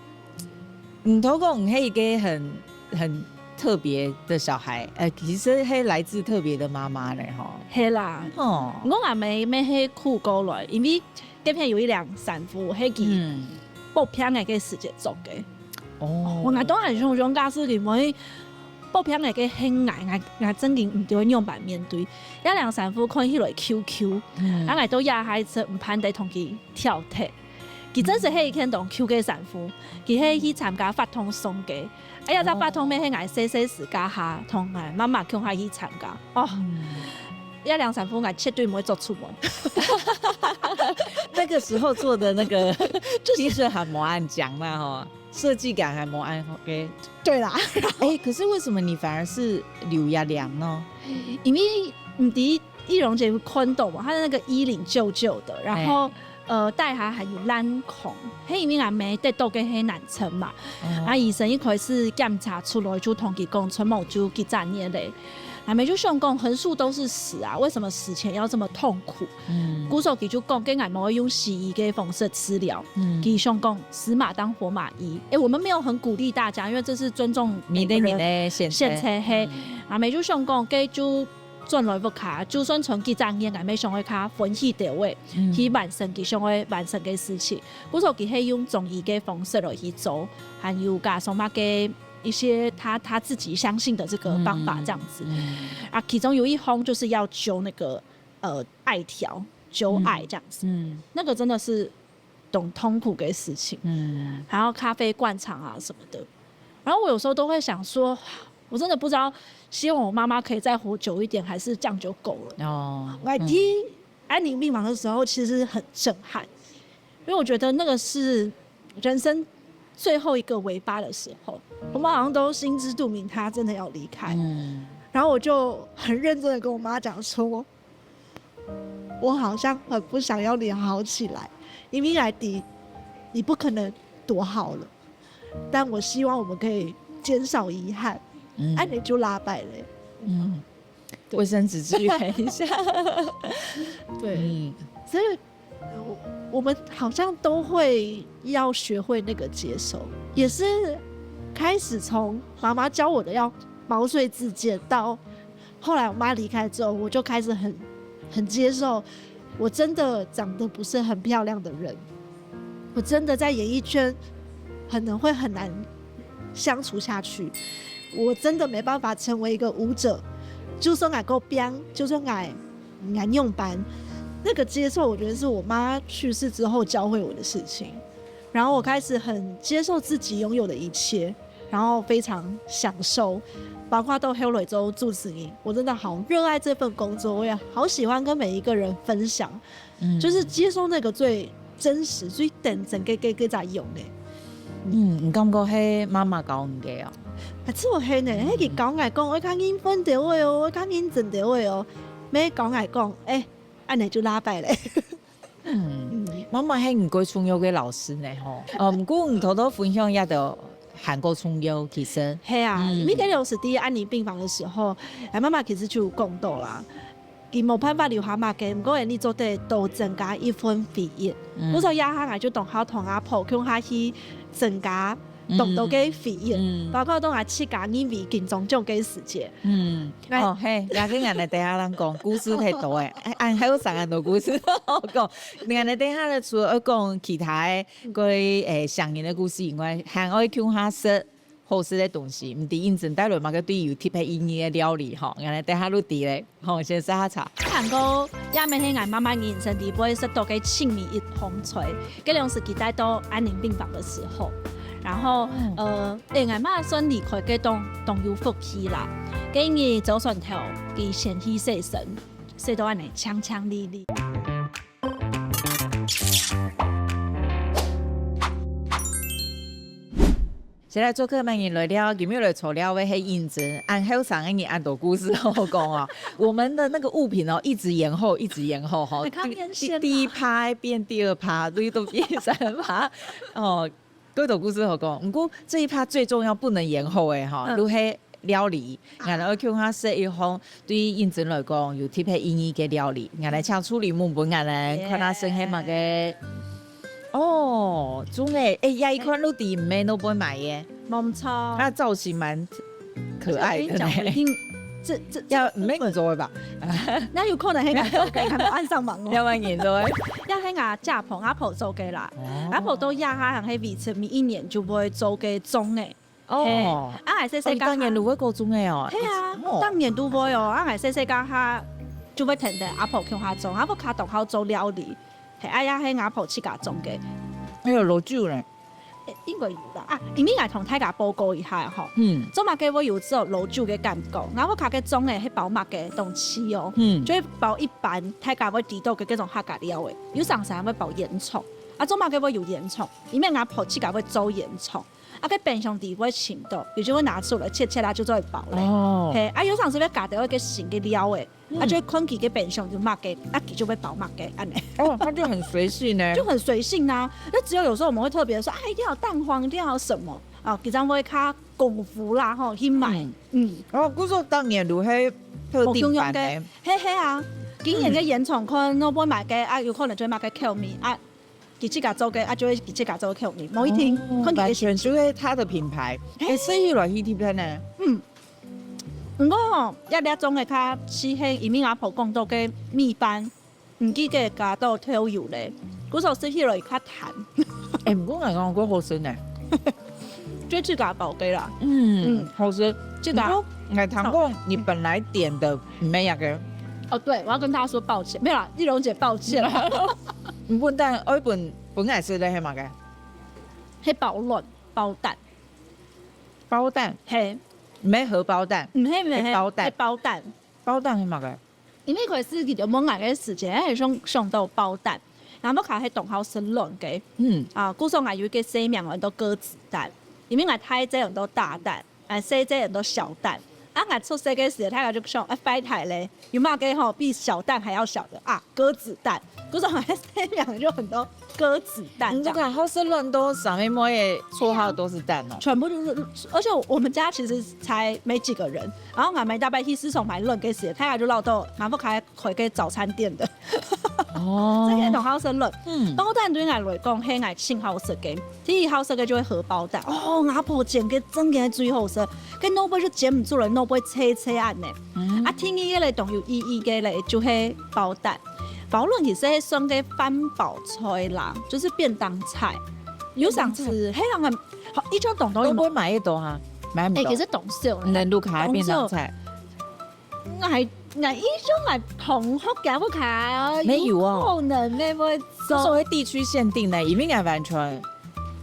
你頭講你係一個很，很特別的小孩，呃，其實係來自特別的媽媽咧，吼。係啦，哦，𠊎阿姆乜係苦過來，因為該片有一兩三夫，係佢，嗯，發病个時節做个。哦，𠊎當然想像，假使佢毋係發病个係𠊎，𠊎，𠊎正經毋知愛仰般面對。這兩三夫看起來Q Q，嗯，啊，𠊎都也還係毋盼得同佢跳忒。佢真實係一間當舊个衫褲，佢係去參加活動送个。哎呀，這活動乜係𠊎細細時該下同𠊎媽媽共下去參加。哦，這領衫褲𠊎絕對毋會著出門。那個時候做的那個 T 恤還無恁靚嘛吼，設計感還無恁OK。對啦，哎，可是為什麼你反而是留一領呢？因為你第一，易容姐有看到嘛，她的那個衣領舊舊的，然後呃，底下還有爛孔，係因為𠊎姆得到个係癌症嘛，啊醫生一開始檢查出來就同佢講，存亡就幾隻月咧。𠊎姆就想講，橫豎都是死啊，為什麼死前要這麼痛苦？故所佢就講，該𠊎姆用西醫个方式治療，佢想講死馬當活馬醫。哎，我們沒有很鼓勵大家，因為這是尊重每個人的每個人選擇。選擇係。𠊎姆就想講，該就轉來屋下，就算存幾隻月，𠊎姆想愛較歡喜兜仔，去完成佢想愛完成个事情。故所佢係用中醫个方式來去做，還有加上麼个一些他他自己相信的這個方法這樣子。啊，其中有一項就是要揪那個呃艾條，揪艾這樣子，那個真的是當痛苦的事情。然後咖啡灌腸啊什麼的，然後我有時候都會想說，我真的不知道，希望我媽媽可以再活久一點，還是這樣就夠了。哦，我還聽安寧病房的時候，其實很震撼，因為我覺得那個是人生最後一個尾巴的時候，我們好像都心知肚明，她真的要離開。然後我就很認真的跟我媽講說，我好像很不想要你好起來，因為來迪，你不可能多好了，但我希望我們可以減少遺憾。嗯，哎，你就拉白嘞。嗯，卫生纸支援一下。对，所以我我们好像都会要学会那个接受，也是开始从妈妈教我的要毛遂自荐，到后来我妈离开之后，我就开始很很接受，我真的长得不是很漂亮的人，我真的在演艺圈可能会很难相处下去，我真的没办法成为一个舞者，就算矮够标，就算矮矮用班，那个接受，我觉得是我妈去世之后教会我的事情。然后我开始很接受自己拥有的一切，然后非常享受，包括到后来做主持人，我真的好热爱这份工作，我也好喜欢跟每一个人分享，就是接受那个最真实、最真诚个个个在用的。嗯，你感觉係妈妈教你个哦？啊，这我系呢，迄佢教我讲，我看认真点位哦，我看认真点位哦，没讲我讲，哎，安尼就拉白嘞。妈妈係你最重要个老师呢吼。哦，毋过你偷偷分享一下就还够重要，其实。系啊，因为个老师第一安宁病房的时候，哎，妈妈其实就有讲到啦，佢冇办法留下妈个，毋过你做得多增加一份回忆。我说呀，下就同好同阿婆共下去增加。 动到个回应，包括到我自家认为紧张种个时节。嗯，哦嘿，也跟俺等下人讲故事太多诶，俺还有上很多故事好讲。俺等下咧，除了讲其他个个诶想念的故事以外，还爱共下食好食的东西，毋知认真带来嘛个对有特别意义的料理吼。俺等下就知咧。 好，先食下茶。看过，也毋系俺妈妈人生里背食到个亲密一通菜，个量是期待到安宁病房的时候。然后，呃，哎，俺妈算离开个当当有福气啦。个日早上头，佢先去洗身，洗到安尼强强丽丽。 现在做客慢人来了，今日来坐了位是认真，俺后生个人俺多故事好讲啊。我们的那个物品哦，一直延后，一直延后哈。你看变现了。第第一趴变第二趴，最多变三趴，哦，各种故事好讲。不过这一趴最重要不能延后哎哈，嗯。就系料理，俺来共下食一方对认真来讲有特别意义个料理，俺来请助理问问俺来看下先系么个。 哦，中诶，诶，也一款都底毋免都不会买耶。冇错。它造型蛮可爱的呢。一定，这这要毋免做的吧？那有可能系个做个，还没按上忙哦。要不然你做的。要系个家婆阿婆做个啦，阿婆都要下，还系每次每一年就会做个中诶。 哦，啊，还细细个，当年都会过中诶哦。系啊，当年都会哦，啊，还细细个下就会听得阿婆共下种，阿婆卡懂好做料理，系，哎呀，系阿婆自家种个。還有老酒呢？誒，應該有啦。啊，因為𠊎同大家報告一下吼，嗯，做麼个會有這種老酒个感覺？𠊎屋下个粽仔係包麼个東西哦？嗯，就會包一般大家會知道个這種客家料仔，有常常會包煙腸。啊，做麼个會有煙腸？因為𠊎婆自家會做煙腸。 啊，該冰箱底會尋到，有時會拿出來切切啊，就做得包咧。哦，嘿，啊，有常時會加到一個新个料仔，啊，嗯，就會看佢个冰箱有麼个，啊，佢就會包麼个，恁呢。哦，他就很隨性呢。就很隨性啊。那只有有時候我們會特別說，啊，一定要有蛋黃，一定要有什麼啊，佢正會較功夫啦，吼，去買。嗯，嗯，哦，故所當然就係特定版的。無共樣个，嘿嘿啊，今年个煙腸看，我會買个啊，有可能就會買个口味啊。 佢自家做个，啊，就係佢自家做个口味，無一定，哦，看佢个心情。完全就係他的品牌。嘿。誒，所以來去這片呢？嗯，毋過吼，這粒粽个較適合，因為阿婆講到个米飯，毋記得加到豆油咧，故所食起來較彈。誒，毋過𠊎講過好食呢。就自家包个啦。嗯，嗯，好食。自家。毋過𠊎聽講，你本來點的毋係這個。哦，對，我要跟大家說抱歉，沒有啦，麗蓉姐抱歉啦。 毋過但愛分，分𠊎食个係麼个？係包卵，包蛋。包蛋？嘿。毋係荷包蛋？毋係，毋係，係包蛋。係包蛋。包蛋係麼个？因為開始佢就問𠊎个時節，𠊎係想，想到包蛋，然後𠊎係當好食卵个。嗯。啊，故所𠊎有一個細名安到鴿子蛋，因為𠊎大隻安到大蛋。 啊，細隻安到小蛋。啊，𠊎出世个時，大家就想，啊，壞忒咧，有麼个吼比小蛋還要小的啊？鴿子蛋。故所𠊎細名就安到鴿子蛋這樣。你看，好食卵到三妹妹的綽號都是蛋哦。全部都是，而且我們家其實才沒幾個人，然後𠊎每禮拜去市場買卵个時，大家就繞到南部開，開个早餐店的。 哦。這個當好食卵。嗯。包蛋對𠊎來講，係𠊎盡好食个。第一好食个就係荷包蛋。哦，阿婆煎个真个最好食，該外背就煎毋出來，外背脆脆恁呢。嗯。啊，第二個咧，當有意義个咧，就係包蛋。包卵其實係算个飯包菜啦，就是便當菜。有常時，便當菜。係啊，好，以前當多人都會買得到哈，買毋到。誒，其實當少呢。能路卡便當菜。當少。 𠊎，𠊎印象𠊎同學家屋下，沒有哦。有可能你會做。所謂地區限定呢，因為𠊎完全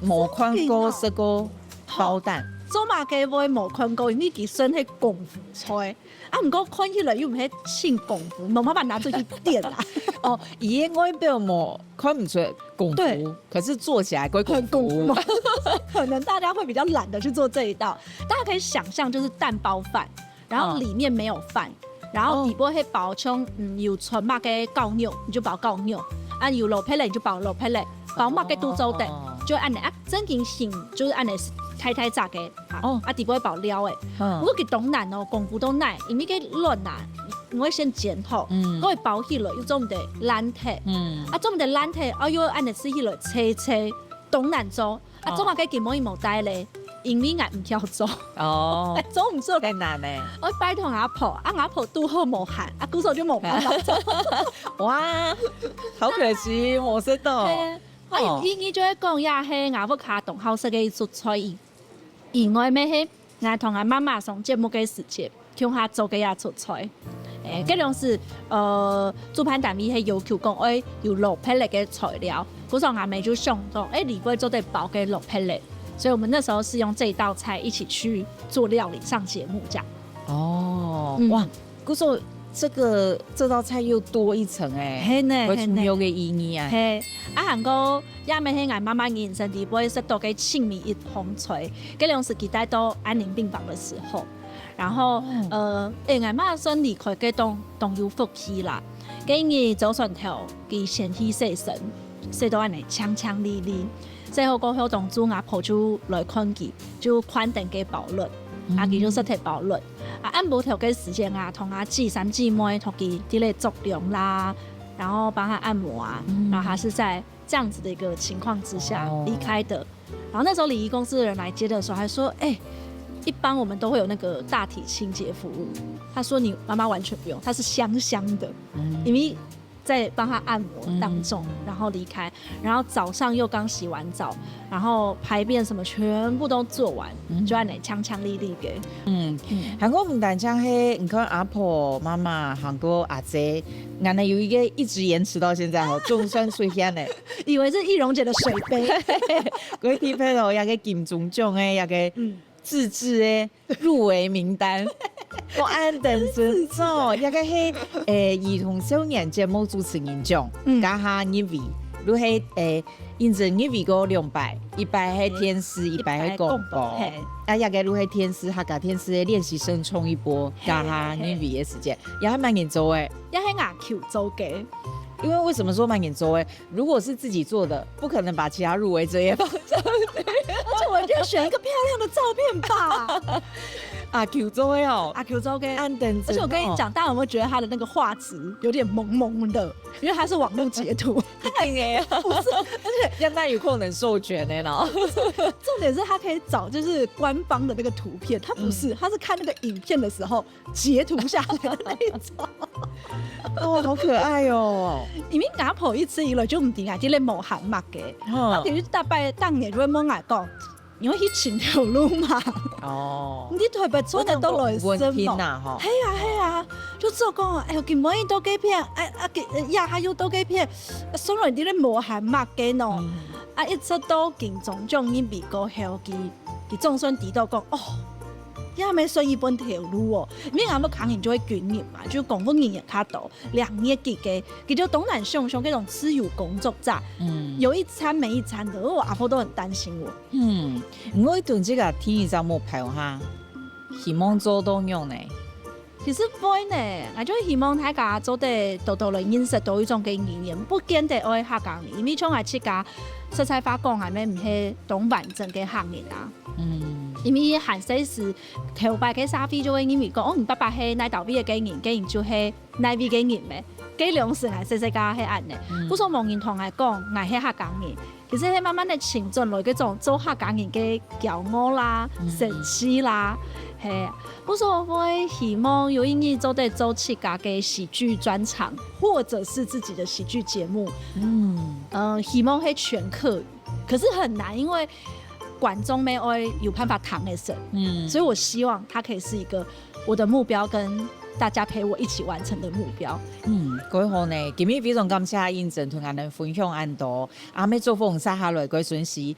無看過食過包蛋。做麼个會無看過？因為佢算係功夫菜，啊，毋過看起來又毋係盡功夫，無辦法拿出去點啊。哦，佢个外表無看毋出功夫，對。可是做起來歸功夫。很功夫。可能大家會比較懶得去做這一道。大家可以想像，就是蛋包飯， 然後裡面沒有飯，哦。然後底部係包像，嗯，有摻麼个絞肉，你就包絞肉；啊，有蘿蔔仔，你就包蘿蔔仔；包麼个都做得，哦，哦，哦。就恁呢啊，正經形就是恁呢，大大隻个啊，哦。啊，底部會包料仔。嗯。毋過佢當難哦，功夫當難，因為該卵啊，你會先煎好，嗯。該會包起來又做毋得爛忒，嗯。啊，做毋得爛忒，啊，又恁呢食起來脆脆，當難做。 啊，哦。做麼个今晡日無帶咧？因為𠊎毋曉做。哦。做毋出。太難咧。𠊎拜託阿婆，啊，阿婆拄好無閒，啊，故所就無辦法做。哇，好可惜，無食到。係啊，啊，哦。意義就係講，也係𠊎屋下當好食个一出菜以，以外，乜係𠊎同𠊎媽媽上節目个時節， 共下做个這出菜。誒，該當時，呃，主辦單位係要求講，愛有蘿蔔仔个材料，故所阿姆就想到，誒，裡背做得包个蘿蔔仔，所以我們那時候是用這一道菜一起去做料理，上節目這樣。哦，嗯。哇，故所這個，這道菜又多一層誒，係呢，有重要个意義啊。係呢。係，啊，還過，也乜係𠊎媽媽人生裡背食到个親密一項菜，該當時佢帶到安寧病房的時候， 然後，哦。呃，誒，𠊎媽算離開个當，當有福氣啦。該日朝晨頭，佢先去洗身，洗到恁呢淨淨俐俐。洗好過後，當晝𠊎婆就來看佢，就看等該包卵，啊，佢就食忒包卵。啊，暗晡頭个時間啊，同𠊎姊三姊妹同佢在該做涼啦，然後幫他按摩啊，嗯。然後他是在這樣子的一個情況之下，哦。離開的。 然後那時候禮儀公司的人來接的時候，還說：“哎，一般我們都會有那個大體清潔服務。”他說：“你媽媽完全不用，她是香香的，嗯。因為在帮他按摩当中，然后离开，然后早上又刚洗完澡，然后排便什么全部都做完，就按呢强强力力个。嗯，还过毋单淨係，你看阿婆、妈妈，还过阿姐，俺呢有一个一直延迟到现在吼，总算出现了。以为是易容姐的水杯。佢特别哦，有个金钟奖个，有个嗯自制个入围名单。我暗等真哦，有个係诶儿童少年节目主持人奖，嗯，加下入围，如係诶，因此入围过两摆，一摆系电视，一摆系广播，嘿，啊，有个如系电视客家电视个练习生冲一波，加下入围个时间，也还蛮严重诶。也系牙球做个。因为为什么说蛮严重诶？如果是自己做的，不可能把其他入围者也放上去。而且我一定要选一个漂亮的照片吧。阿 Q 做的哦，阿 Q 做的。暗等真哦。而且我跟你讲，大家有没有觉得他的那个画质有点蒙蒙的？因为它是网络截图。一定的啊。不是，而且让他有可能授权的咯。重点是他可以找就是官方的那个图片，他不是，他是看那个影片的时候，截图下来的那一种。哦，好可爱哦。因为阿婆一直以来就毋知啊，这个无行目个。嗯，啊，其实大概当年就会问我讲，你会去寻头路吗？哦，你台北做得到来生吗？啊吼。系啊，系啊，就做讲，哎呦，今晡日到几片，哎，啊，今，呀，还有到几片，啊，所以你咧无行目个喏。嗯，啊，一直到金钟奖入围过后，佢，佢总算知道讲，哦，也没算一本头路哦。因为俺们客人就会军人嘛，就是公务人员较多，两年级个，佢就当然想像那种自由工作者，嗯，有一餐没一餐的，我阿婆都很担心我。嗯，我对这个第二只目标哈，希望做到样呢。其实会呢，我就希望大家做得多多来认识多一种个语言，不见得爱客家人，因为像我自家实在话讲，我们毋系当完整个客人啊。嗯，因为还是是头摆个社会就会认为讲，哦，你爸爸系哪位个人，个人就系哪位个人咩，个量是还是个个系按呢。嗯，不说某人同我讲，我系客家人，其实，慢慢个成长来，这种做客家人个骄傲啦、神气啦，嘿，故所我希望有一日做得做自家个喜剧专场，或者是自己的喜剧节目。嗯，呃，希望是全客语，可是很难，因为观众没有有办法谈的事，嗯，所以我希望它可以是一个我的目标跟大家陪我一起完成的目标。嗯，各位好呢，今日非常感谢阿英珍同俺们分享恁多。 阿妹做风沙下来个讯息，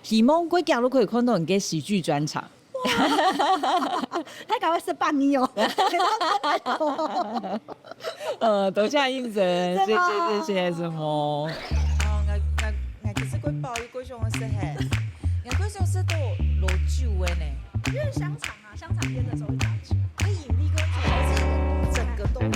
希望各位都可以看到你个喜剧专场。他搞个十八年哦。呃，多谢英珍，谢谢谢谢什么？哦，我我我其实个包一个想食嘿，我个想食到老酒的呢。就是香肠啊，香肠边的时候会炸鸡。可以，你个主要是整个都有。